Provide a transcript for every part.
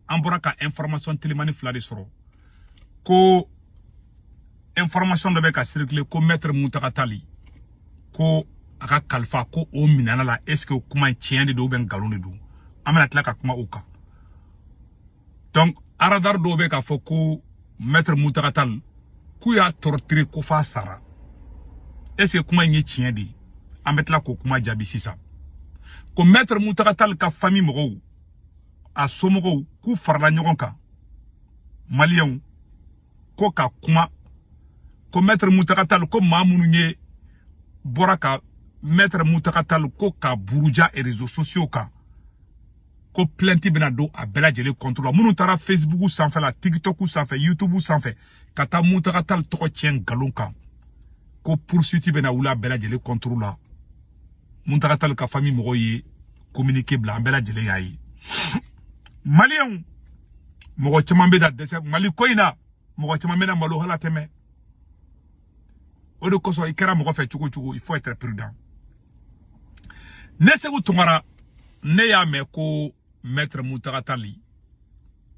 An bɔra ka information telimani fila de sɔrɔ ko information dɔ bɛ ka circuler ko maître Mountaga Tall, ko a ka kalifa ko o minɛna la. Est ce que o kuma in tiɲɛ de don ou bien nkalon de don? An bɛna tila ka kuma o kan. Donc radar dɔw bɛ k'a fɔ ko maître Mountaga Tall, k'u y'a torturer ko f'a sara. Est ce que kuma in ye tiɲɛ de ye? An bɛ tila k'o kuma jaabi sisan. Ko maître Mountaga Tall ka famille mɔgɔw, a somɔgɔw, k'u farala ɲɔgɔn kan, maliyɛnw, ko ka kuma ko maître Mountaga Tall, ko maa minnu ye bɔra ka maître Mountaga Tall ko ka buruja réseaux sociaux kan, ko plainte bɛna don a bɛɛ lajɛlen contre la. Minnu taara Facebook sanfɛ la, TikTok sanfɛ, YouTube sanfɛ ka taa Mountaga Tall tɔgɔ tiɲɛ nkalon kan, ko poursuite bɛna wuli a bɛɛ lajɛlen contre la. Mountaga Tall ka famille mɔgɔw ye communiqué bila, an bɛɛ lajɛlen y'a ye. Maliyɛnw, mɔgɔ caman bɛ na dɛsɛ Mali ko in na, mɔgɔ caman bɛ na malo hala tɛmɛ. O de kosɔn, i kɛra mɔgɔ fɛ cogo o cogo, il faut être prudent. Ne Segu Tunkara, ne y'a mɛn ko maître Mountaga Tall,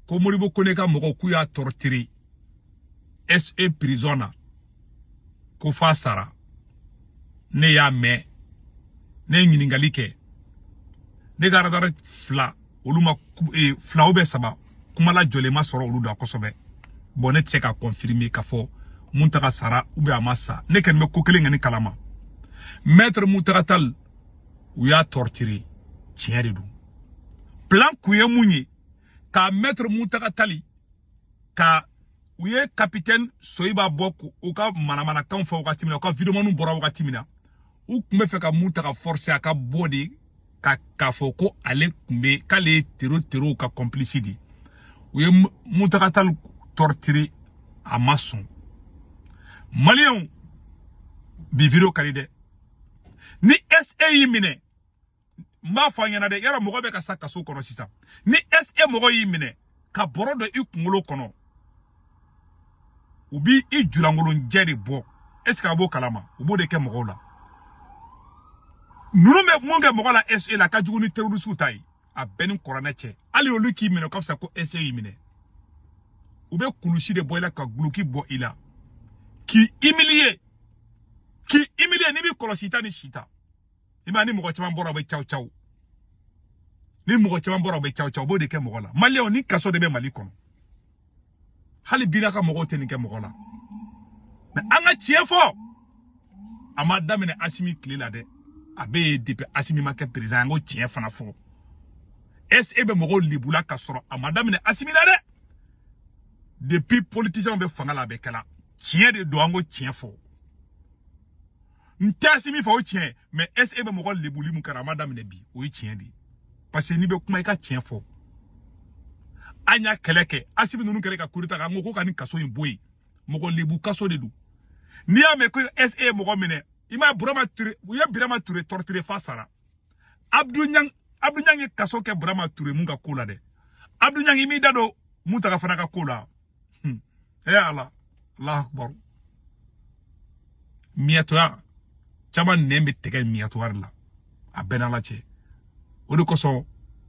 ko Modibo Kone ka mɔgɔw k'u y'a torturer SE prison na ko f'a sara. Ne y'a mɛn, ne ye ɲininkali kɛ. Ne ka radar fila, olu ma fila ou bien saba kuma lajɔlen ma sɔrɔ olu da kosɛbɛ. Bon, ne tɛ se ka confirmer k'a fɔ Mountaga sara ou bien a ma sa. Ne kɔni bɛ ko kelen kɔni kalama: maître Mountaga Tall, u y'a torturer, tiɲɛ de don. Plan kun ye mun ye? Ka maître Mountaga Tall ka u ye capitaine Soyiba bɔ u ka manamanakanw fɔ wagati min na, u ka videomaniw bɔra wagati min na, u tun bɛ fɛ ka Mountaga forcer a ka bɔ de ka k'a fɔ ko ale tun bɛ k'ale ye terro terrow ka complice de. U ye Mountaga Tall torturer, a ma sɔn. Maliyɛnw, bi vidéo ka di dɛ. Ni SE y'i minɛ, n b'a fɔ a ɲɛna dɛ, yarɔ mɔgɔ bɛ ka sa kaso kɔnɔ sisan. Ni SE mɔgɔ y'i minɛ ka bɔrɔ don i kunkolo kɔnɔ, u b'i i julankolonjɛ de bɔ. Est ce que a b'o kalama? U b'o de kɛ mɔgɔw la. Ninnu bɛ mun kɛ mɔgɔ la SE la ka jugu ni terroriste ta ye. A bɛɛ ni kuranɛ cɛ, hali olu k'i minɛ o ka fisa ko SE y'i minɛ. U bɛ kulusi de bɔ i la, ka guloki bɔ i la, k'i humilier, k'i humilier. N'i b'i kɔlɔsi i ta ni si ta, i m'a ni mɔgɔ caman bɔra, u bɛ caw caw. Ni mɔgɔ caman bɔra, u bɛ caw caw. U b'o de kɛ mɔgɔ la. Maliyɛnw, ni kaso de bɛ Mali kɔnɔ, hali bina ka mɔgɔw tɛ nin kɛ mɔgɔ la. Mais an ka tiɲɛ fɔ, a ma daminɛ Asimi tile la dɛ, a bɛ yen depuis Asimi ma kɛ président. An ko tiɲɛ fana fɔ. SE bɛ mɔgɔw lebula ka sɔrɔ a ma daminɛ Asimi la dɛ. Depuis politiciens bɛ fanga la, a bɛ kɛla. Tiɲɛ de don, an ko tiɲɛ fɔ. N tɛ Asimi fɛ, o tiɲɛ. Mais SE bɛ mɔgɔ lebuli mun kɛra, a ma daminɛ bi, o ye tiɲɛ de ye. Parce que n'i bɛ kuma, i ka tiɲɛ fɔ. An y'a kɛlɛ kɛ, Asimi ninnu kɛlen ka coup d'état kɛ, an ko ko ka nin kaso in bɔ yen. Mɔgɔ lebu kaso de don. N'i y'a mɛn ko SE ye mɔgɔ minɛ, i m'a ye Burama Ture, u ye Birama Ture torturer f'a sara. Abdou Niang, Abdou Niang ye kaso kɛ Burama Ture mun ka ko la dɛ. Abdou Niang, i m'i da don Mountaga fana ka ko la. Eh Ala, Allahu akbar. Miyɛtɔya caman nɛn bɛ tigɛ miyɛtɔya de la, a bɛɛ n'Ala cɛ. O de kosɔn,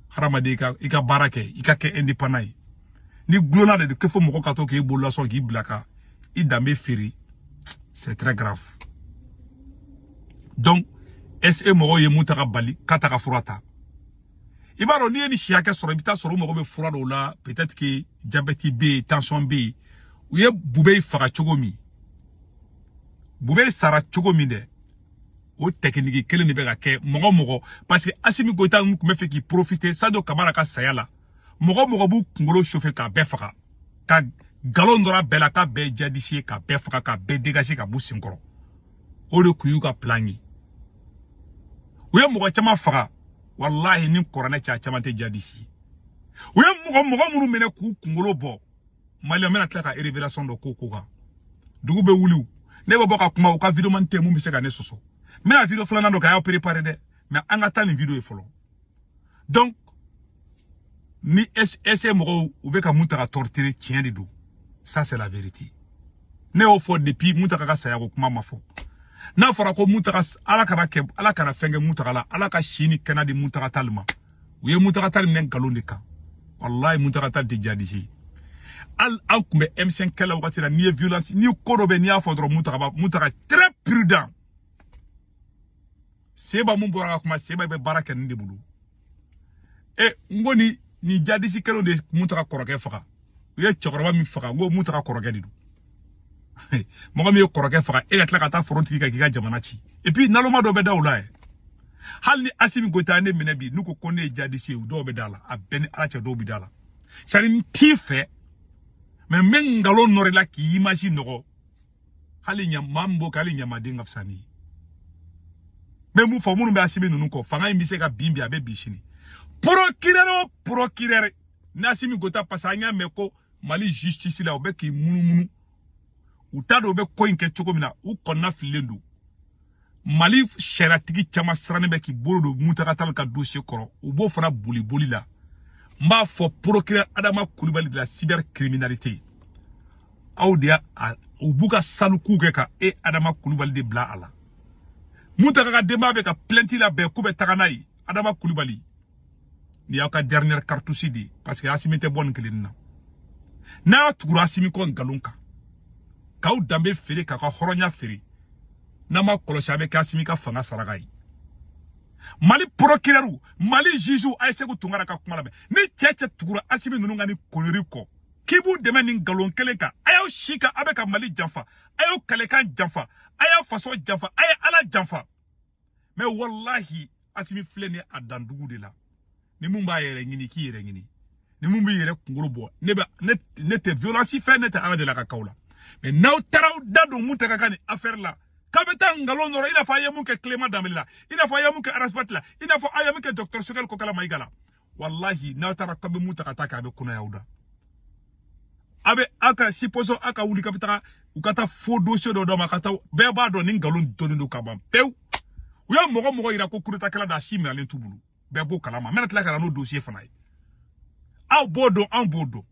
hadamaden, i ka baara kɛ, i ka kɛ indépendant ye. Ni gulonna de don fo mɔgɔ ka to k'i bololasɔn k'i bila ka i danbe feere, c'est très grave. Donc SE mɔgɔw ye Mountaga bali k'a ta ka fura ta. I b'a dɔn, n'i ye nin si hakɛ sɔrɔ, i bɛ taa sɔrɔ u mago bɛ fura dɔw la, peut-être que diabète bɛ yen, tension bɛ yen. U ye Bube faga cogo min, Bube sara cogo min dɛ, o technique kelen de bɛ ka kɛ mɔgɔ mɔgɔ. Parce que Asimi Goïta tun bɛ fɛ k'i profiter Sadio Kamara ka saya la. Mɔgɔ mɔgɔ b'u kunkolo chauffer k'a bɛɛ faga, ka nkalon dɔra bɛɛ la k'a bɛɛ ye djihadiste ye, k'a bɛɛ faga, k'a bɛɛ dégager ka b'u senkɔrɔ. O de kun y'u ka plan ye. U ye mɔgɔ caman faga, walahi, ni kuranɛ cɛ, a caman tɛ djihadiste ye. U ye mɔgɔ mɔgɔ minnu minɛ k'u kunkolo bɔ, maliyɛn bɛna tila ka révélation dɔ ko kan. Dugu bɛ wuli, ne bɛ bɔ ka kuma. U ka vidéo man tɛ mun bɛ se ka ne sɔsɔ. N bɛna vidéo filanan dɔ kɛ, a y'aw préparé dɛ. Mais an ka taa nin vidéo ye fɔlɔ. Donc ni SE mɔgɔw, u bɛ ka Mountaga torturer, tiɲɛ de don, ça c'est la vérité. Ne y'o fɔ depuis Mountaga ka saya ko kuma ma fɔ. N'a fɔra ko Mountaga, Ala kana kɛ, Ala kana fɛn kɛ Mountaga la, Ala ka si ni kɛnɛ di Mountaga Tall ma. U ye Mountaga Tall minɛ nkalon de kan. Wallahi Mountaga Tall tɛ djihadiste ye. Hali an tun bɛ M5 kɛlɛ wagati la, n'i ye violence ni ko dɔ bɛ, n'i y'a fɔ dɔrɔn, Mountaga très prudent. Seba mun bɔra ka kuma, Seba bɛ baara kɛ nin de bolo. E n ko ni djihadiste kɛlenw de Mountaga kɔrɔkɛ faga. U ye cɛkɔrɔba min faga, n ko Mountaga kɔrɔkɛ de don. Mɔgɔ min ye kɔrɔkɛ faga, e ka tila ka taa foro tigi kan k'i ka jamana ci. Et puis naloma dɔ bɛ da o la yɛ. Hali ni Assimi Goïta ye ne minɛ bi, n'u ko ko ne ye djihadiste ye, u dɔw bɛ da la. A bɛɛ ni Ala cɛ, dɔw bɛ da la. C'est à dire n t'i fɛ, mais n bɛ nkalon nɔrɔ i la k'i image nɔgɔ. Hali ɲa maa min b'o kɛ, hali ɲamaden ka fisa n'i ye. N bɛ mun fɔ minnu bɛ Assimi ninnu kɔ, fanga in bɛ se ka bin bi, a bɛ bin sini. Procureur o procureur ni Assimi Goïta, parce que an y'a mɛn ko Mali justice la, u bɛ k'i munumunu, u t'a dɔn u bɛ ko in kɛ cogo min na, u kɔnɔna fililen don. Mali sariyatigi caman sirannen bɛ k'i bolo don Mountaga Tall ka dossier kɔrɔ, u b'o fana boli boli la. N b'a fɔ procureur Adama Coulibaly de la cybercriminalité, aw de y'a u b'u ka saluku kɛ ka e Adama Coulibaly de bila a la. Mountaga ka denbaya bɛ ka plainte labɛn k'u bɛ taga n'a ye. Adama Coulibaly, nin y'aw ka dernière cartouche de ye, parce que Assimi tɛ bɔ nin kelen na. N'a tugura Assimi kɔ nkalon kan, k'aw danbe feere, k'aw ka hɔrɔnya feere, n'a ma kɔlɔsi, a bɛ kɛ Assimi ka fanga saraka ye. Mali procureur, Mali juge, a ye Sékou Tounkara ka kuma lamɛn. Ni cɛ cɛ tugura Assimi ninnu ka ni connerie kɔ k'i b'u dɛmɛ nin nkalon kelen kan, a y'aw si kan, a bɛ ka Mali janfa, a y'aw kalekan janfa, a y'aw faso janfa, a ye Ala janfa. Mais wallahi, Assimi filɛ nin ye a dandugu de la. Ni mun b'a yɛrɛ ɲini, k'i yɛrɛ ɲini. Ni mun b'i yɛrɛ kunkolo bɔ, ne bɛ ne tɛ violence fɛ, ne tɛ Ala de la ka kaw la. Mais n'aw taara aw da don Mountaga ka nin affaire la, k'a bɛ taa nkalon nɔrɔ, i n'a fɔ a ye mun kɛ Clément Dembélé la, i n'a fɔ a ye mun kɛ Ras Bath la, i n'a fɔ a ye mun kɛ docteur Choguel Kokalla Maïga la, wallahi n'aw taara k'aw bɛ Mountaga ta kɛ, a bɛ kunnaya aw da. A bɛ aw ka supposons aw ka wuli k'a bɛ taga u ka taa faux dossier dɔ d'aw ma, ka taa bɛɛ b'a dɔn ni nkalon dɔnnen don ka ban pewu. U ye mɔgɔ mɔgɔ yira ko coup d'état kɛla don, a si minɛlen t'u bolo, bɛɛ b'o kalama. N bɛna tila ka na n'o dossier fana ye. Aw b'o dɔn, anw b'o dɔn.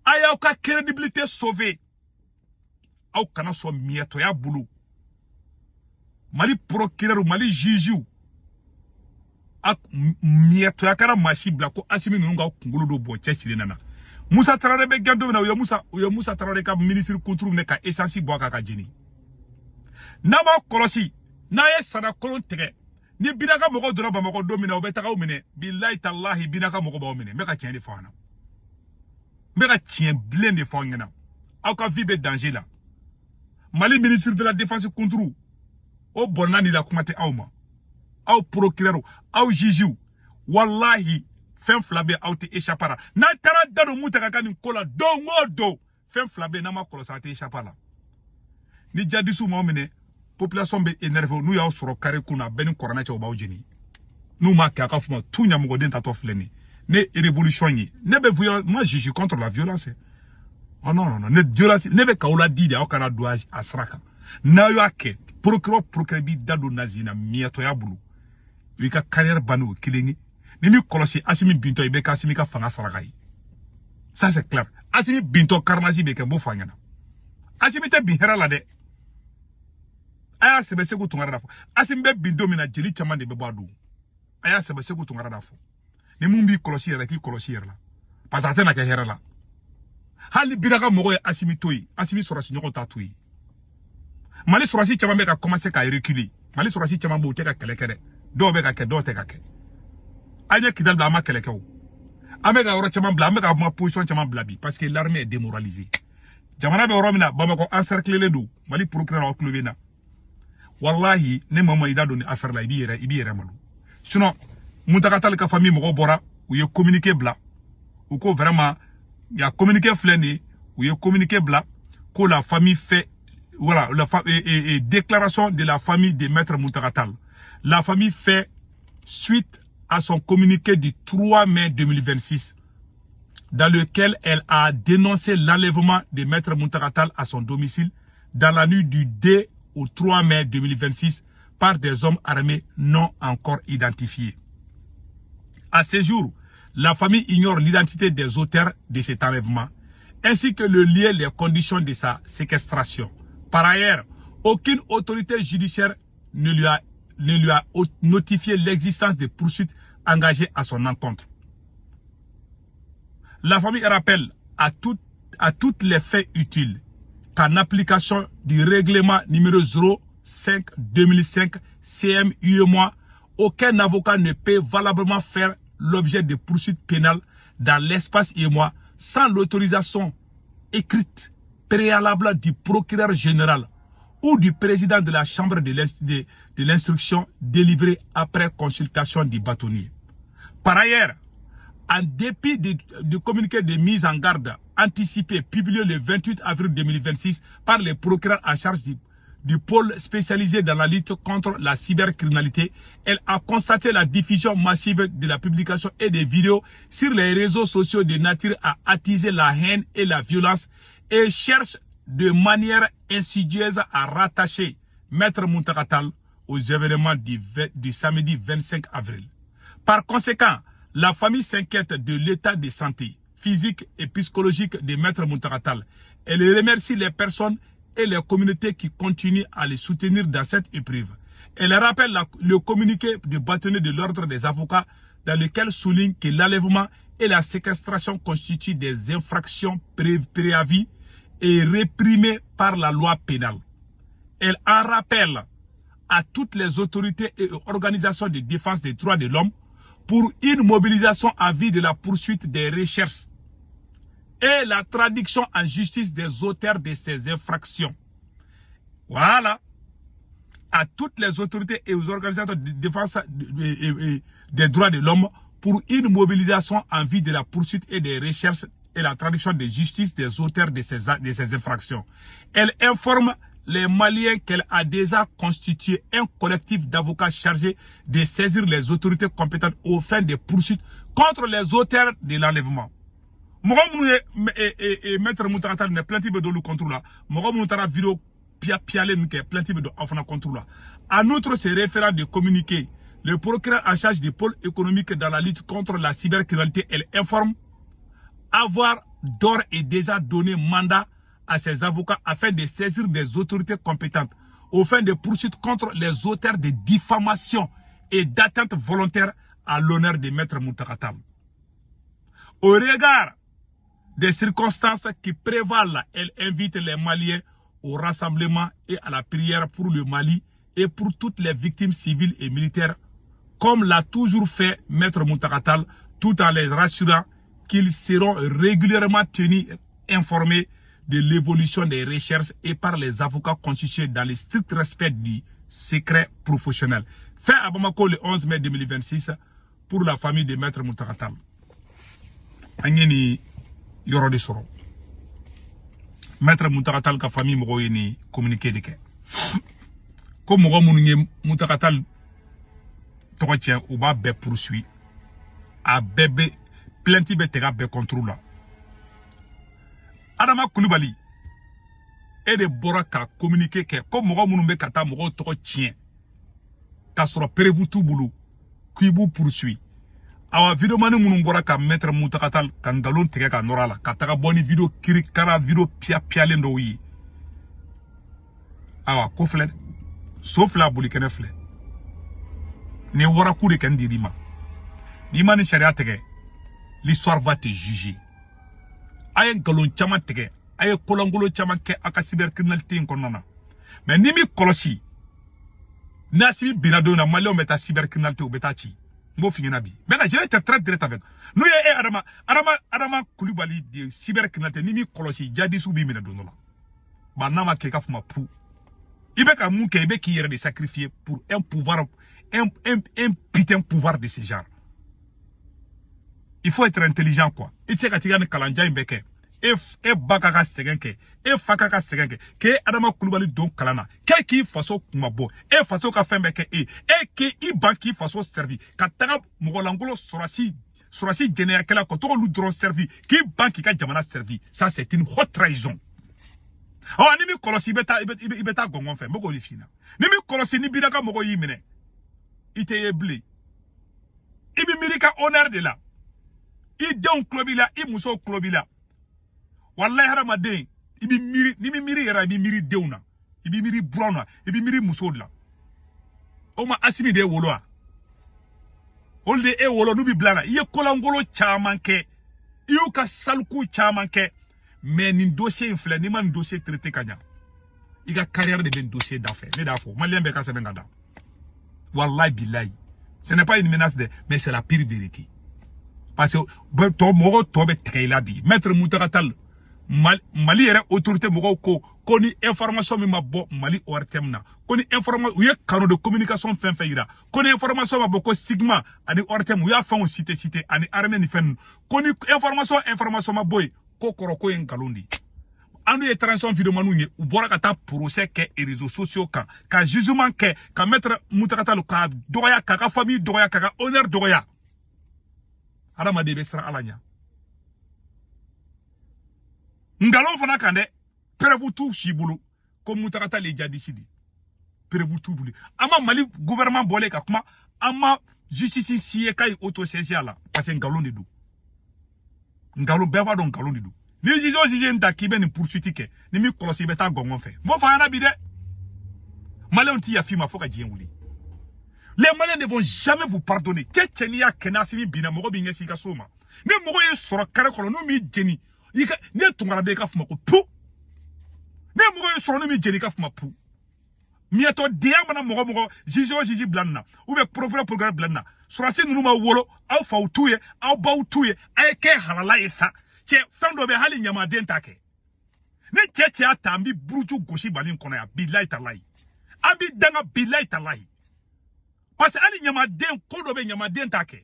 A y'aw ka crédibilité sauver, aw kana sɔn miyɛtɔya bolo. Mali procureur, Mali juge, a miyɛtɔya kana maa si bila ko Assimi ninnu ka kunkolo dɔ bɔ cɛ cilen nana. Musa Tarawele bɛ gɛn don min na, u ye Musa Tarawele ka ministre kunturu minɛ ka essence bɔ a kan ka jeni. N'a ma kɔlɔsi, n'a ye sara kolon tigɛ ni Bina ka mɔgɔw donna Bamakɔ don min na, u bɛ taga aw minɛ. Bilayi talahi, Bina ka mɔgɔw b'aw minɛ. N bɛ ka tiɲɛ de fɔ an na, n bɛ ka tiɲɛ bilen de fɔ aw ɲɛna. Aw ka vie bɛ danger la. Mali ministre de la défense kunturu o bɔnna nin la, kuma tɛ aw ma, aw procureur, aw juge. Wallahi, fɛn fila bɛ, aw tɛ échapper la. N'a taara da don Mountaga ka nin ko la don o don, fɛn fila bɛ, n'a ma kɔlɔsi, a tɛ échapper la. Ni djihadistes m'aw minɛ, population bɛ énervé. N'u y'aw sɔrɔ carré kun na, a bɛɛ ni kɔrɔnɛ cɛ, u b'aw jeni. N'u m'a kɛ, a ka fɔ ma tu ɲamɔgɔden tatɔ filɛ nin ne révolution ye. Ne bɛ violence, moi je suis contre la violence. Oh non non non, ne violence, ne bɛ k'aw ladi de, aw kana don a sira kan. N'aw y'a kɛ, procureur procureur b'i da don nazi na miyɛtɔya bolo, o y'i ka carrière banni, o kelen ye. Ni min kɔlɔsi, Assimi bintɔ, i bɛ kɛ Assimi ka fanga saraka ye, ça c'est clair. Assimi bintɔ, carnage bɛ kɛ, n b'o fɔ a ɲɛna. Assimi tɛ bin hɛrɛ la dɛ. A y'a sɛbɛ Sékou Tounkara da fɔ. Assimi bɛ bin don min na, jeli caman de bɛ bɔ a don. A y'a sɛbɛ Sékou Tounkara da fɔ. Ni mun b'i kɔlɔsi yɛrɛ, k'i kɔlɔsi yɛrɛ la, parce que a tɛna kɛ hɛrɛ la. Hali ni Bina ka mɔgɔw ye Assimi to yen, Assimi sɔrɔsi ɲɔgɔn t'a to yen. Mali sɔrɔsi caman bɛ ka commencer ka reculer. Mali sɔrɔsi caman bɛ, u tɛ ka kɛlɛ kɛ dɛ. Dɔw bɛ ka kɛ, dɔw tɛ ka kɛ. An ye Kidali bila, an ma kɛlɛ kɛ o. An bɛ ka yɔrɔ caman bila, an bɛ ka ma position caman bila bi, parce que l'armée est démoralisée. Jamana bɛ yɔrɔ min na, Bamakɔ encerclé don. Mali procureur, aw tulo bɛ na. Wallahi, ne maa ma i da don ni affaire la, i b'i yɛrɛ malo. Sinon Mountaga Tall ka famille mɔgɔw bɔra, u ye communiqué bila. U ko vraiment, ya communiqué filɛ nin ye. U ye communiqué bila ko la famille fait, voilà, la fa, et, et, déclaration de la famille de maître Mountaga Tall. La famille fait suite à son communiqué du 3 mai 2026 dans lequel elle a dénoncé l'enlèvement de maître Mountaga Tall à son domicile dans la nuit du 2 au 3 mai 2026 par des hommes armés non encore identifiés. À ce jour, la famille ignore l'identité des auteurs de cet enlèvement, ainsi que le lieu et les conditions de sa séquestration. Par ailleurs, aucune autorité judiciaire ne lui a notifié l'existence de poursuites engagées à son encontre. La famille rappelle à toutes les faits utiles qu'en application du règlement numéro 05-2005 CM UEMOA, aucun avocat ne peut valablement faire l'objet de poursuites pénales dans l'espace UEMOA sans l'autorisation écrite préalable du procureur général ou du président de la chambre de l'instruction délivrée après consultation du bâtonnier. Par ailleurs, en dépit du communiqué de mise en garde anticipé publié le 28 avril 2026 par le procureur en charge du pôle spécialisé dans la lutte contre la cybercriminalité, elle a constaté la diffusion massive de la publication et des vidéos sur les réseaux sociaux de nature à attiser la haine et la violence et cherche de manière insidieuse à rattacher Maître Mountaga Tall aux événements du samedi 25 avril. Par conséquent, la famille s'inquiète de l'état de santé physique et psychologique de Maître Mountaga Tall. Elle remercie les personnes et les communautés qui continuent à les soutenir dans cette épreuve. Elle rappelle le communiqué du bâtonnier de l'ordre des avocats dans lequel souligne que l'enlèvement et la séquestration constituent des infractions préavis et réprimées par la loi pénale. Elle en rappelle à toutes les autorités et organisations de défense des droits de l'homme pour une mobilisation en vue de la poursuite des recherches et la traduction en justice des auteurs de ces infractions. Voilà. À toutes les autorités et aux organisations de défense des droits de l'homme pour une mobilisation en vue de la poursuite et des recherches et la traduction de justice des auteurs de ces infractions. Elle informe les Maliens qu'elle a déjà constitué un collectif d'avocats chargé de saisir les autorités compétentes aux fins de poursuites contre les auteurs de l'enlèvement. Mɔgɔ minnu ye Maître Mountaga Tall minɛ, plainte bɛ d'olu contre la. Mɔgɔ minnu taara vidéo pia pialen ninnu kɛ, plainte bɛ don aw fana contre la. En outre, se référant de communiqué, le procureur en charge du pôle économique dans la lutte contre la cybercriminalité, elle informe avoir d'ores et déjà donné mandat à ses avocats afin de saisir des autorités compétentes aux fins de poursuites contre les auteurs de diffamation et d'atteinte volontaire à l'honneur de Maître Mountaga Tall. Au regard des circonstances qui prévalent, elle invite les Maliens au rassemblement et à la prière pour le Mali et pour toutes les victimes civiles et militaires, comme l'a toujours fait Maître Mountaga Tall, tout en les rassurant qu'ils seront régulièrement tenus informés de l'évolution des recherches et par les avocats constitués dans le strict respect du secret professionnel. Fait à Bamako le 11 mai 2026 pour la famille de Maître Mountaga Tall. An ye nin yɔrɔ de sɔrɔ. Maître Mountaga Tall ka famille mɔgɔw ye nin communiqué de kɛ. Ko mɔgɔ minnu ye Mountaga Tall tɔgɔ tiɲɛ, u b'a bɛɛ poursuit. A bɛɛ bɛ plainte bɛ tigɛ a bɛɛ contre la. Adama Kulibali, e de bɔra ka communiqué kɛ ko mɔgɔ minnu bɛ ka taa mɔgɔw tɔgɔ tiɲɛ k'a sɔrɔ preuve t'u bolo, k'i b'u poursuit. Awa, vidéoman minnu bɔra ka Maître Mountaga Tall ka nkalon tigɛ ka nɔrɔ a la, ka taga bɔ ni vidéo kirikara, vidéo piya piyalen dɔw ye, awa, ko filɛ dɛ. So filɛ, a boli kɛnɛ filɛ. Nin ye waraku de kɛ n dir'i ma. N'i ma nin sariya tigɛ, l'histoire va te juger. A ye nkalon caman tigɛ, a ye kolonkolon caman kɛ a ka cybercriminalité in kɔnɔna na. Mais ni m'i kɔlɔsi, n'Assimi binna don na, Maliyɛnw bɛ taa cybercriminalité, u bɛ taa ci. N b'o f'i ɲɛna bi. Maintenant, je vais être très direct avec n'u ye. E Adama Kulibali de cybercriminalité, ni m'i kɔlɔsi, jadisiw b'i minɛ don dɔ la. Ba n'a ma kɛ, i ka fɔ ma pu. I bɛ ka mun kɛ? I bɛ k'i yɛrɛ de sacrifier pour un pouvoir, un putain pouvoir de ce genre. Il faut être intelligent, quoi. I tɛ se ka t'i ka nin kalanjan in bɛɛ kɛ, e ba ka sɛgɛn kɛ, e fa ka sɛgɛn kɛ, k'e Adama Kulubali don kalan na, k'e k'i faso kuma bɔ, e faso ka fɛn bɛɛ kɛ, e k'i ban k'i faso servi ka taga mɔgɔlankolon sɔrɔsi jɛnɛyakɛla kɔ tɔgɔ olu dɔrɔn servi, k'i ban k'i ka jamana servi. Ça, c'est une haute trahison. Ɔ, ni mi kɔlɔsi, i bɛ taa gɔngɔn fɛ. N bɛ k'o de f'i ɲɛna. Ni mi kɔlɔsi, ni bira ka mɔgɔw y'i minɛ, i tɛ ye bilen. I bɛ miiri ka honneur de la. I denw tulo b'i la, i musow tulo b'i la. Walayi, hadamaden, i bɛ miiri. N'i bɛ miiri yɛrɛ, i bɛ miiri denw na, i bɛ miiri buranw na, i bɛ miiri musow de la. O ma Asimi de ye wolo wa? Olu de e wolo, n'u bɛ bila la. I ye kolankolon caman kɛ. I y'u ka saliku caman kɛ, mais nin dossier in filɛ, n'i ma nin dossier traité ka ɲa, i ka carrière de bɛ nin dossier da fɛ. Ne de y'a fɔ, maliyɛn bɛɛ ka sɛbɛn ka da. Wallahi billahi, ce n'est pas une menace dɛ, mais c'est la pire vérité, parce que tɔ mɔgɔ tɔ bɛ tigɛ i la bi. Maître Mountaga Tall, Mali yɛrɛ autorité mɔgɔw ko ni information min ma bɔ Mali ORTM na, ko ni information u ye canaux de communication fɛn fɛn yira, ko ni information ma bɔ ko Sigma ani ORTM, u y'a fɛnw cité ani armée ni fɛn ninnu, ko ni information ma bɔ yen, ko kɔrɔ ko ye nkalon de ye. An n'u ye transition videomaniw ye, u bɔra ka taa procès kɛ réseaux sociaux kan, ka jugement kɛ ka maître Mountaga Tall k'a dɔgɔya, k'a ka famille dɔgɔya, k'a ka honneur dɔgɔya. Hadamaden bɛ siran Ala ɲɛ. Nkalon fana kan dɛ, preuve t'u si bolo ko Mountaga Tall ye djihadiste de, preuve t'u bolo. An ma Mali gouvernement bɔlen ka kuma, an ma justice si ye k'a ye auto-saisi a la, parce que nkalon de don. Nkalon, bɛɛ b'a dɔn nkalon de don. Ni juge o juge n ta k'i bɛ nin poursuite kɛ, ni m'i kɔlɔsi, i bɛ taa gɔngɔn fɛ. N b'o fɔ a ɲɛna bi dɛ, maliyɛnw ti yafa i ma fo ka diɲɛ wuli. Les Maliens ne vont jamais vous pardonner. Cɛ cɛ, n'i y'a kɛ n'Asimi binna, mɔgɔ b'i ɲɛsin i ka so ma. Ni mɔgɔ y'i sɔrɔ carré kɔnɔ n'u m'i jeni, i ka ne ye tunkaraden, i ka fuma ko pu. Ni mɔgɔ y'i sɔrɔ n'u m'i jeni, i ka fuma pu. Miyɛtɔ denya mana mɔgɔ mɔgɔ juge o juge bila nin na, ou bien procureur bila nin na, sɔrɔdasi ninnu ma wolo, aw faw t'u ye, aw baw t'u ye, a ye kɛ halala ye sa. Cɛ, fɛn dɔ bɛ hali ɲamaden t'a kɛ. Ni cɛ cɛ y'a ta, an bɛ buruju gosi Mali in kɔnɔ yan, bilayi talayi, an bɛ danga, bilayi talayi, parce que hali ɲamaden, ko dɔ bɛ ɲamaden t'a kɛ.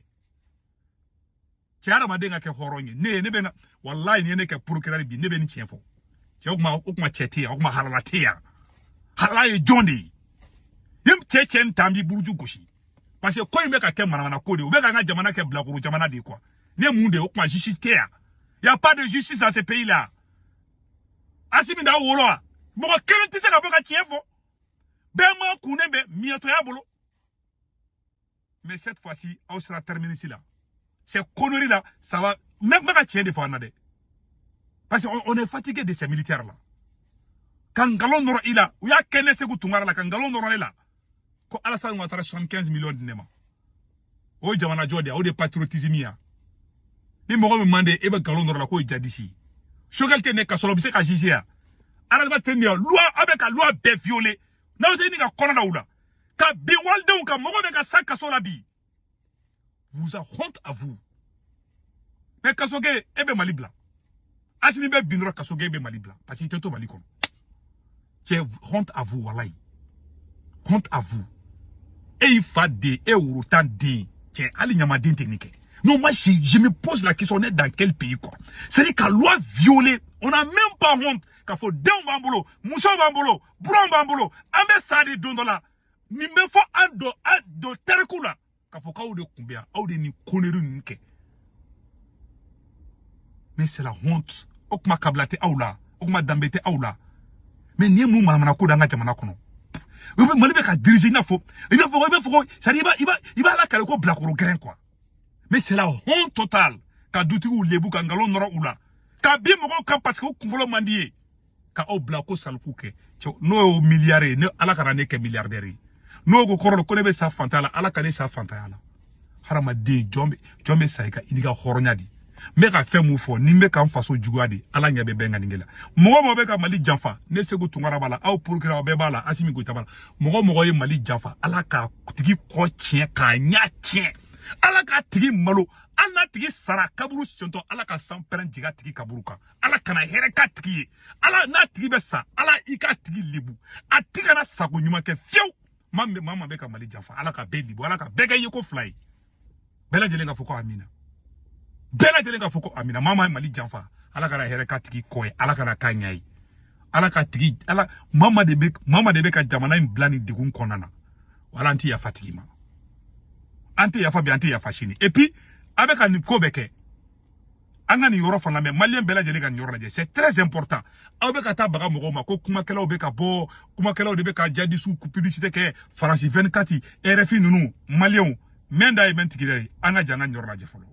Cɛ, hadamaden ka kɛ hɔrɔn ye. Ne ye ne bɛ na, walayi, ni ye ne kɛ procureur bi, ne bɛ nin tiɲɛ fɔ. Cɛ, o kuma cɛ tɛ yan, o kuma halala tɛ yan. Halala ye jɔn de ye? Ni cɛ cɛ n ta, an b'i buruju gosi, parce que ko in bɛ ka kɛ manamana ko de ye. U bɛ k'an ka jamana kɛ bilakoro jamana de ye quoi. Ne mun de ye o kuma? Justice tɛ yan, y a pas de justice dans ce pays là. Asimi da wolo wa, mɔgɔ kelen tɛ se ka bɔ ka tiɲɛ fɔ, bɛɛ ma kunnen bɛ miyɛtɔya bolo. Mais cette fois-ci, aw sera terminus la. Ces conneries là, ça va même ka tiɲɛ de fɔ an na dɛ, parce que on est fatigué de ces militaires là. Ka nkalon nɔrɔ i la, u y'a kɛ ne Segu Tunkara la, ka nkalon nɔrɔ ne la ko Alassane Ouattara 75 millions di ne ma. O ye jamana jɔ de ye, o de ye patriotisme ye. Ni mɔgɔ min man di, e bɛ nkalon nɔrɔ la k'o ye djihadiste ye. Choguel tɛ ne ka sɔrɔ, o bɛ se ka juger yan. Adama tɛ nin ye loi, aw bɛ ka loi bɛɛ violer n'aw tɛ ɲini ka kɔnɔ da u la ka bin walidenw kan. Mɔgɔ bɛ ka sa kaso la bi. Vous a honte à vous. Mais Kasoge, e bɛ Mali bila. Asimi bɛ bin dɔrɔn, Kasoge bɛ Mali bila, parce que i tɛ to Mali kɔnɔ. Cɛ, honte à vous, walayi, honte à vous. E y'i fa den, e woro tan den. Cɛ, hali ɲamaden tɛ nin kɛ. Non, moi je me pose la question, on est dans quel pays quoi? C'est-à-dire ka loi violer, on n'a même pas honte k'a fɔ denw b'an bolo, musow b'an bolo, buranw b'an bolo, an bɛ sa de don dɔ la. Nin bɛ fɔ an don tariku la k'a fɔ k'aw de kun bɛ yan, aw de nin conneries ninnu kɛ. Mais c'est la honte. O kuma kabila tɛ aw la, o kuma danbe tɛ aw la. Mais nin ye mun manamana ko d'an ka jamana kɔnɔ? U bɛ Mali bɛ ka diriger i n'a fɔ i b'a fɔ ko, c'est à dire i b'a lakale ko bilakoro gɛrɛn quoi. Mais c'est la honte totale, ka dutigiw lebu, ka nkalon nɔrɔ u la, ka bin mɔgɔw kan parce que u kunkolo man di ye, ka aw bila ko saliku kɛ. Cɛ, n'o y'o miliyari ye, ne Ala kana ne kɛ milliardaire ye. N'o ko kɔrɔ ko ne bɛ sa fantanya la, Ala ka ne sa fantanya la. Hadamaden, jɔn bɛ sa i ka i n'i ka hɔrɔnya de. N bɛ ka fɛn mun fɔ ni n bɛ ka n faso juguya de, Ala ɲɛ bɛ bɛn ka nin la. Mɔgɔ mɔgɔ bɛ ka Mali janfa, ne Segu Tunkara b'a la, aw procureur bɛɛ b'a la, Asimi Goyita b'a la. Mɔgɔ mɔgɔ ye Mali janfa, Ala k'a tigi kɔ tiɲɛ, k'a ɲɛ tiɲɛ, Ala k'a tigi malo. Hali n'a tigi sara kaburu sentɔ, Ala ka san pɛrɛn jigin a tigi kaburu kan. Ala kana hɛrɛ k'a tigi ye. Ala n'a tigi bɛ sa, Ala i k'a tigi lebu, a tigi kana sago ɲuman kɛ fiyewu. Maa min maa maa bɛ ka Mali janfa, Ala ka bɛɛ lebu, Ala ka bɛɛ kɛ ye ko fila ye. Bɛɛ lajɛlen ka fɔ ko amina, bɛɛ lajɛlen ka fɔ ko amina. Maa maa ye Mali janfa, Ala kana hɛrɛ k'a tigi kɔ ye, Ala kana k'a ɲɛ ye, Ala ka tigi ala. Maa maa de bɛ ka jamana in bila nin degun kɔnɔna na, wala an tɛ yafa tigi ma. An tɛ yafa bi, an tɛ yafa sini. Et puis a bɛ ka nin ko bɛɛ kɛ, an ka nin yɔrɔ fana mɛn. Maliyɛn bɛɛ lajɛlen ka nin yɔrɔ lajɛ, c'est très important. Aw bɛ ka taa baga mɔgɔw ma ko kumakɛlaw bɛ ka bɔ, kumakɛlaw de bɛ ka djihadistew publicité kɛ, Faransi 24, RFI ninnu. Maliyɛnw, mɛn da ye mɛn tigi ye, an ka jɛ an ka nin yɔrɔ lajɛ fɔlɔ.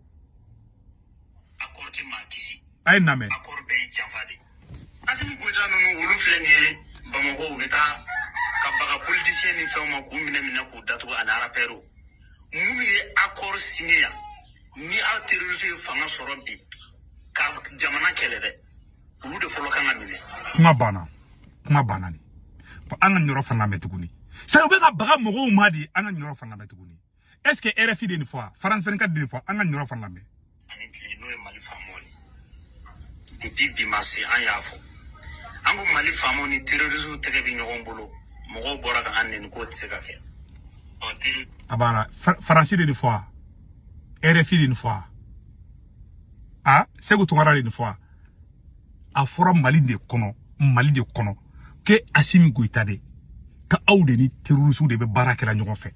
Accord ti maa kisi. A ye na mɛn. Accord bɛɛ ye janfa de ye. Asimi Goyita ninnu, olu filɛ nin ye Bamakɔ, u bɛ taa ka baga politicien ni fɛnw ma k'u minɛ minɛ k'u datugu ani rappeurs minnu ye accord signé yan. Ni aw terroriste ye fanga sɔrɔ bi. Jamana kɛlɛ dɛ, olu de fɔlɔ kan ka minɛ. Kuma banna, kuma banna. Ni bon, an ka nin yɔrɔ fana lamɛn tuguni. C'est u bɛ ka baga mɔgɔw ma de. An ka nin yɔrɔ fana lamɛn tuguni. Est ce que RFI de nin fɔ wa, France 24 de nin fɔ? An ka nin yɔrɔ fana lamɛn. Ani tile, n'o ye Mali faamaw ye, depuis bi ma se, an y'a fɔ, an ko Mali faamaw ni terroristes tɛgɛ bɛ ɲɔgɔn bolo. Mɔgɔw bɔra ka an nɛni k'o tɛ se ka kɛ. Ɔ terri A banna. Faransi de nin fɔ wa, RFI de nin fɔ wa, a Segu Tunkara de nin fɔ wa? A fɔra Mali de kɔnɔ, Mali de kɔnɔ ke Asimi Goyita de ka aw de ni terroristew de bɛ baara kɛra ɲɔgɔn fɛ.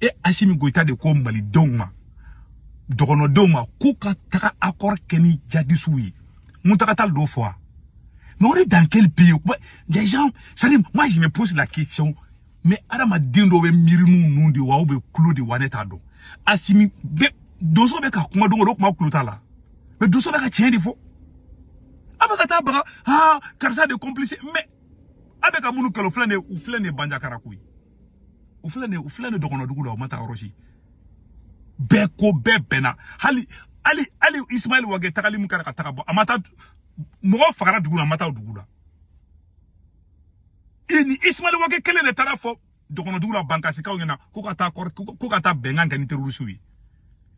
E Asimi Goyita de ko malidenw ma, dɔgɔnɔdenw ma, k'u ka taga accord kɛ ni djihadistew ye. Mountaga Tall d'o fɔ wa? Mais on est dans quel pays? Les gens, c'est-à-dire, moi je me pose la question, mais adamaden dɔw bɛ miiri n'u nun de wa, ou bɛ kulo de wa, ne t'a dɔn. Asimi bɛ donso bɛ ka kuma don o don, kuma kulo t'a la, mais donso bɛ ka tiɲɛ de fɔ. A bɛ ka taa baga, ah, karisa de complice, mais a bɛ ka minnu kɛlɛ, o filɛ nin ye, u filɛ nin ye Banjakara koyi, u filɛ nin ye, u filɛ nin ye dɔgɔnɔdugu la, u ma taa yɔrɔ si. Bɛɛ ko bɛɛ bɛnna, hali hali hali Ismaël Wagué tagali min kɛra ka taga bɔ, a ma taa, mɔgɔ fagara dugu la, a ma taa dugu la. I ni Ismaël Wagué kelen de taara fɔ dɔgɔnɔdugu la Bankasikaw ɲɛna ko ka taa kɔrɔ, ko ka taa bɛnkan kɛ ni terroristew ye.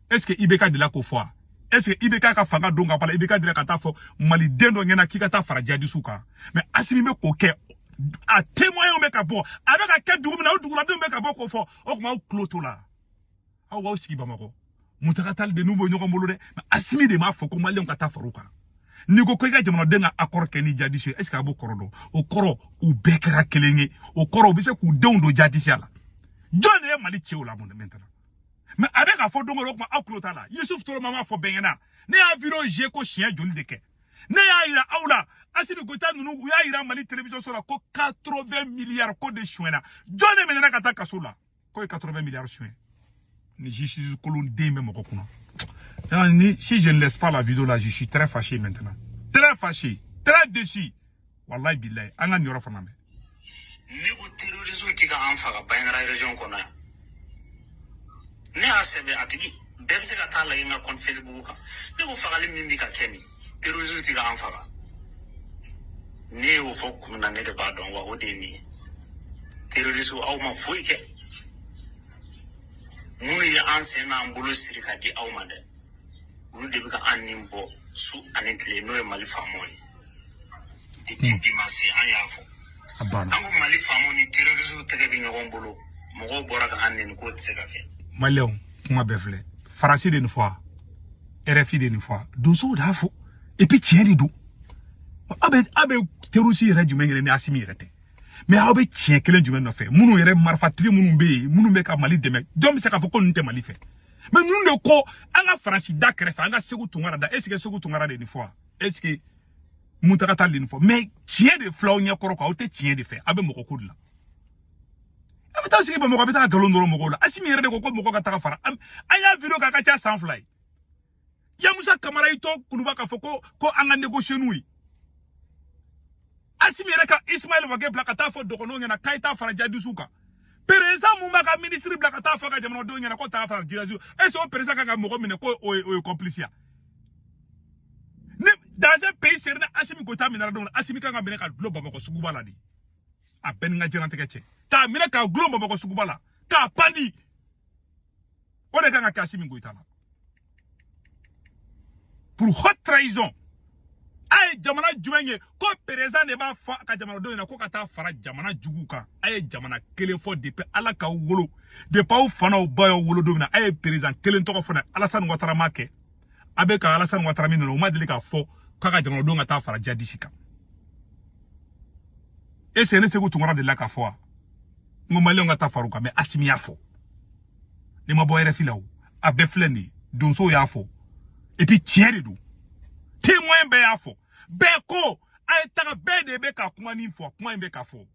Est ce que IBK delila k'o fɔ wa? Est ce que IBK ka fanga don ka bɔ a la, IBK delila ka taa fɔ maliden dɔ ɲɛna k'i ka taa fara djihadistew kan? Mais Asimi bɛ k'o kɛ, a témoin bɛ ka bɔ, a bɛ ka kɛ dugu min na, o duguladenw bɛ ka bɔ k'o fɔ. O tuma aw tulo t'o la, aw b'aw sigi Bamakɔ. Mountaga Tall de n'u bɛ ɲɔgɔn bolo dɛ, mais Asimi de m'a fɔ ko maliyɛnw ka taa far'u kan. N'i ko i ka jamanaden ka accord kɛ ni djihadiste ye, est ce que a b'o kɔrɔ dɔn? O kɔrɔ u bɛɛ kɛra kelen ye. O kɔrɔ u bɛ se k'u denw don djihadiste la. Jɔn de ye Mali cɛw la mun maintenant? Mais a bɛ k'a fɔ don o don, o tuma aw tulo t'a la. Yusuf Toloma m'a fɔ bɛɛ ɲɛna. Ne y'a vidéo je ko siɲɛ joli de kɛ? Ne y'a yira aw la, Asimi Goyita ninnu, u y'a yira Mali télévision so la ko 80 milliards ko de suɲɛna. Jɔn de minɛna ka taa kaso la k'o ye 80 milliards suɲɛ? Ni justice kolon den bɛ mɔgɔ kunna. Ni si je ne laisse pas la vidéo là, je suis très fâché maintenant, très fâché, très déçu, wallahi billahi. An ka nin yɔrɔ fana mɛn. Ne ko terroristes ti ka an faga Bandiagara région kɔnɔ yan. Ne y'a sɛbɛn, a tigi bɛɛ bɛ se ka taa lajɛ n ka compte Facebook kan. Ne ko fagali min bɛ ka kɛ nin, terroristes ti ka an faga. Ne y'o fɔ kun min na, ne de b'a dɔn wa, o de ye nin ye. Terroristes, aw ma foyi kɛ. Minnu ye an sen n'an bolo siri ka di aw ma dɛ, olu de bɛ ka an nin bɔ su ani tile, n'o ye Mali faamaw ye. Depuis bi ma se, an y'a fɔ, A banna. an ko Mali faamaw ni terroristes tɛgɛ bɛ ɲɔgɔn bolo. Mɔgɔw bɔra ka an nɛni k'o tɛ se ka kɛ. Maliyɛnw, kuma bɛɛ filɛ. Faransi de nin fɔ wa, RFI de nin fɔ wa, donsow de y'a fɔ, et puis tiɲɛ de don. Aw bɛ terroriste yɛrɛ jumɛn ɲini ni Asimi yɛrɛ tɛ? Mais aw bɛ tiɲɛ kelen jumɛn nɔfɛ? Minnu yɛrɛ, marifatigi minnu bɛ yen, minnu bɛ ka Mali dɛmɛ, jɔn bɛ se k'a fɔ ko ninnu tɛ Mali fɛ? Mais ninnu de ko an ka Faransi da kɛrɛfɛ, an ka Segu Tunkara da. Est ce que Segu Tunkara de nin fɔ wa? Est ce que Mountaga Tall de nin fɔ? Mais tiɲɛ de filɛ aw ɲɛkɔrɔ quoi. Aw tɛ tiɲɛ de fɛ, aw bɛ mɔgɔ ko de la. A bɛ taa sigi Bamakɔ, a bɛ taa nkalon dɔrɔn mɔgɔw la. Asimi yɛrɛ de ko ko mɔgɔ ka taga fara an y'a vidéo k'a ka ca san 2 ye. Yamusa Kamara y'i to Kuluba k'a fɔ ko an ka négocier n'u ye. Asimi yɛrɛ ka Ismaël Wagué bila ka taa fɔ dɔgɔnɔw ɲɛna k'a ye taa fara djihadistew kan. Président mun b'a ka ministre bila ka taa fɔ a ka jamanadenw ɲɛna ko taa fara djihadistew, est ce que o président kan ka mɔgɔ minɛ ko o ye complice ya? Ni dans un pays sérieux, Asimi Goïta minɛra don min na, Asimi kan ka minɛ ka dulon Bamakɔ suguba la de. A bɛɛ ni n ka diɲɛlatigɛ cɛ, k'a minɛ k'a dulon Bamakɔ suguba la k'a pandi, o de kan ka kɛ Asimi Goïta la pour haute trahison. A ye jamana jumɛn ye ko président de b'a fɔ a ka jamanadenw ɲɛna ko ka taa fara jamana juguw kan? A ye jamana kelen fɔ depuis Ala k'aw wolo, depuis aw fa n'aw ba y'aw wolo don min na, a ye président kelen tɔgɔ fɔ ne. Alassane Ouattara ma kɛ. A bɛ ka Alassane Ouattara min nana, o ma deli k'a fɔ k'a ka jamanadenw ka taa fara djihadiste kan. Est ce que ne Segu Tunkara delila k'a fɔ wa? N ko maliyɛnw ka taa fara u kan, mais Asimi y'a fɔ. Ne ma bɔ RFI la o, a bɛɛ filɛ nin ye. Donsow y'a fɔ, et puis tiɲɛ de don, témoin bɛɛ y'a fɔ, bɛɛ ko a ye taga, bɛɛ de bɛ ka kuma nin fɔ, kuma in bɛ ka fɔ.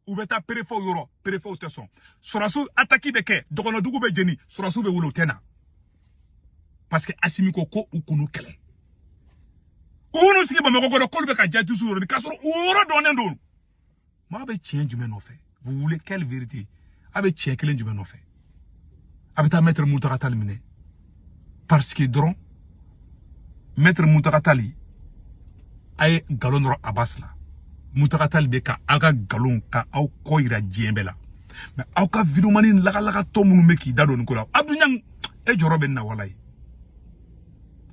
U bɛ taa préfet yɔrɔ, préfet tɛ sɔn. Sɔrɔsiw attaque bɛ kɛ, dɔgɔnɔdugu bɛ jeni, sɔrɔsiw bɛ wele, u tɛ na, parce que Asimi ko ko u k'u kɛlɛ. U minnu sigi Bamakɔ kɔnɔ k'olu bɛ ka djihadistes yɔrɔ k'a sɔrɔ u yɔrɔ dɔnnen don. Maa bɛ tiɲɛ jumɛn nɔfɛ? Vous voulez quelle vérité? A bɛ tiɲɛ kelen jumɛn nɔfɛ? A bɛ taa maître Mountaga Tall minɛ parce que dɔrɔn Maître Mountaga Tall a ye nkalon dɔrɔn Abbas la. Mountaga Tall bɛ ka aw ka nkalon ka aw kɔ yira diɲɛ bɛɛ la. Mais aw ka vidéomani lagalagatɔ minnu bɛ k'i da don nin ko la, Abdou Niang e jɔyɔrɔ bɛ nin na walayi.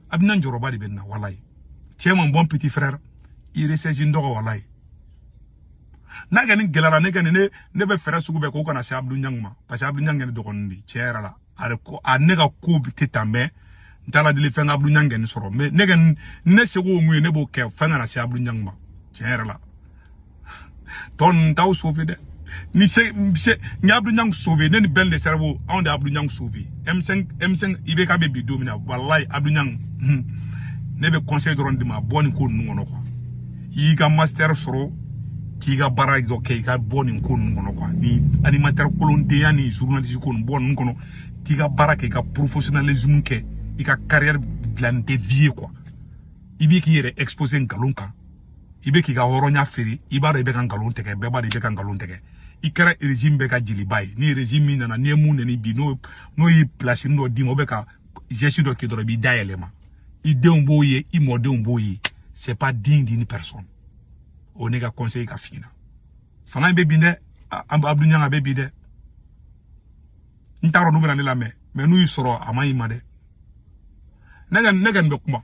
Abdou Niang jɔyɔrɔba de bɛ nin na walayi. Tu es mon bon petit frère, i ressaisis n dɔgɔ walayi. N'a kɛ ni gɛlɛyara ne kɛ ni ne bɛ fɛɛrɛ sugu bɛɛ k'o kana se Abdou Niang ma, parce que Abdou Niang ye ne dɔgɔnin de ye tiɲɛ yɛrɛ la. A ko a ne ka ko tɛ tan mais n t'a ladili fɛn ka Abdou Niang kɛ nin sɔrɔ, mais ne kɛ ne seko ye mun ye ne b'o kɛ fɛn kana se Abdou Niang ma tiɲɛ yɛrɛ la. Tɔ ninnu t'aw sauver dɛ. Ni se se n ye Abdou Niang sauver, ne ni Ben le cerveau anw de ye Abdou Niang sauver. M5 IBK bɛ bi don min na walayi Abdou Niang ne bɛ conseil dɔrɔn di ma bɔ nin ko ninnu kɔnɔ quoi. I y'i ka master sɔrɔ k'i ka baara dɔ kɛ i ka bɔ nin ko ninnu kɔnɔ quoi. Ni animateur kolondenya ni journaliste ko ninnu bɔ ninnu kɔnɔ k'i ka baara kɛ i ka professionnalisme kɛ i ka carrière dilan tɛ vie ye quoi. I b'i k'i yɛrɛ exposer nkalon kan, i bɛ k'i ka hɔrɔnya feere, i b'a dɔn i bɛ ka nkalon tigɛ, bɛɛ b'a dɔn i bɛ ka nkalon tigɛ. I kɛra régime bɛɛ ka jeliba ye, ni régime min nana n'i ye mun nɛni bi n'o ye place dɔ d'i ma, o bɛ ka geste dɔ kɛ dɔrɔn i b'i da yɛlɛma. I denw b'o ye, i mɔdenw b'o ye, c'est pas digne d'une personne. O ne ka conseil ka f'i ɲɛna. Fanga in bɛ bin dɛ, Abdou Niang a bɛ bin dɛ. N t'a dɔn n'u bɛna ne lamɛn, mais n'u y'i sɔrɔ a ma ɲi ma dɛ. Ne kɔni bɛ kuma.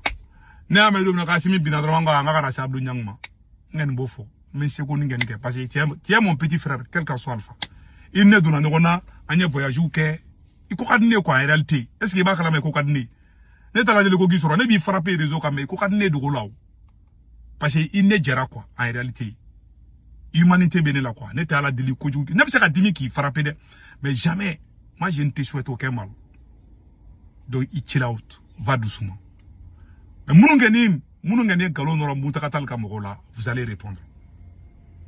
Ne y'a mɛn don min na k'Asimi binna dɔrɔn an ko an ka na se Abdou Niang ma. N kɔni b'o fɔ. N bɛ n seko ni kɔni kɛ parce que tu es mon petit frère quel que soit alpha. I ni ne donna ɲɔgɔn na, an ye voyage kɛ. I ko ka di ne ye quoi en réalité. Est ce que i b'a kalama i ko ka di ne ye? Ne t'a lajɛ ko k'i sɔrɔ, ne b'i frapper réseau kan mais i ko ka di ne ye dogo la o. Parce que i ne jɛra quoi en réalité. Humanité bɛ ne la quoi. Ne tɛ ala deli kojugu. Ne bɛ se ka dimi k'i frapper dɛ, mais jamais moi je ne te souhaite aucun mal. Donc i chill out, va doucement. Mais minnu kɛ ni ye nkalon nɔrɔ Mountaga Tall ka mɔgɔw la, vous allez répondre.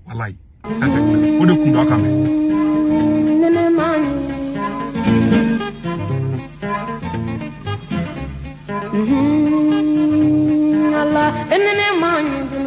Walayi, ça c'est clair. O de kun don a kan mɛn. Allah, enene man.